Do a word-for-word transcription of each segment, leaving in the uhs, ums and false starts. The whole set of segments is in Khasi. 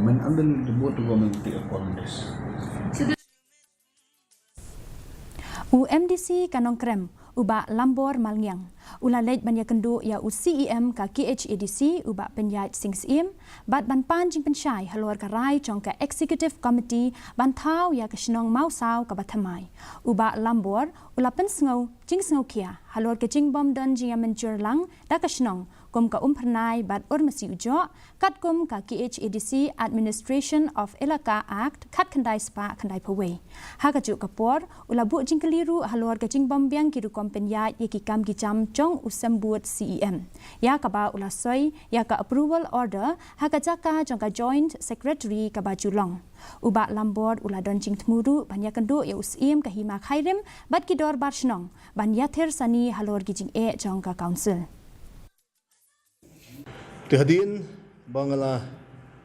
Government, and the, the, both the government take up on this. U MDC ka Nongkrem, u Bah Lambor Malngiang, u la leit ban ïakynduh ïa u CEM ka KHADC, u Bah Pynïaid Sing Syiem, bad ban pan jingpynshai halor ka rai jong ka Executive Committee ban thaw ïa ka shnong Mawsaw kaba thymmai. U Bah Lambor u la pynsngew jingsngewkhia halor ka jingbym don jingïamynjur lang da ka shnong kum ka Umphyrnai bad Urmasi Ujoh, katkum ka KHADC Administration of Elaka Act khatkhyndai spah khyndaiphew wei. Ha kajuh ka por, u la buh jingkylli ruh halor ka jingbym biang ki rukom pynïaid ïa ki kam ki jam jong u Symbud CEM, ïa kaba u la soi ïa ka approval order ha ka jaka jong ka Joint Secretary kaba ju long. U Bah Lambor u la don jingthmu ruh ban ïakynduh ïa u Syiem ka Hima Khyrim bad ki dorbar shnong ban ïathir sani halor ki jingeh jong ka Council. Te hadien ba nga la,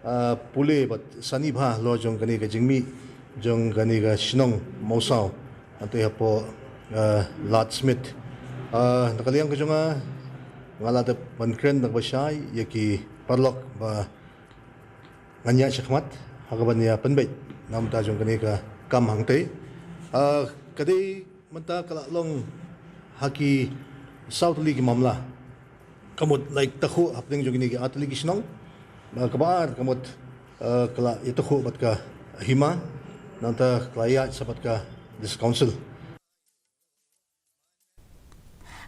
ah, pule bad sani bha halor jong kane ka jingmih jong kane ka shnong Mawsaw, hangtei hapoh, ah, Lad Smit. Ah, na ka liang ka jong nga, nga la dep ban kren da kaba shai ïa ki paralok ba ngan ïaid shakhmat ha kaban ïa pynbeit na ka bynta jong kane ka kam hangtei. Ah, ka dei mynta ka la long ha ki saw tylli ki mamla. Ka mut la ïatakhuh hapdeng jong kine ki ar tylli ki shnong. Ba kaba ar ka mut, ah, ka la ïatakhuh bad ka Hima, nangta ka la ïaid sa bad ka District Council.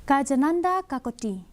Ka Jananda Kakoti,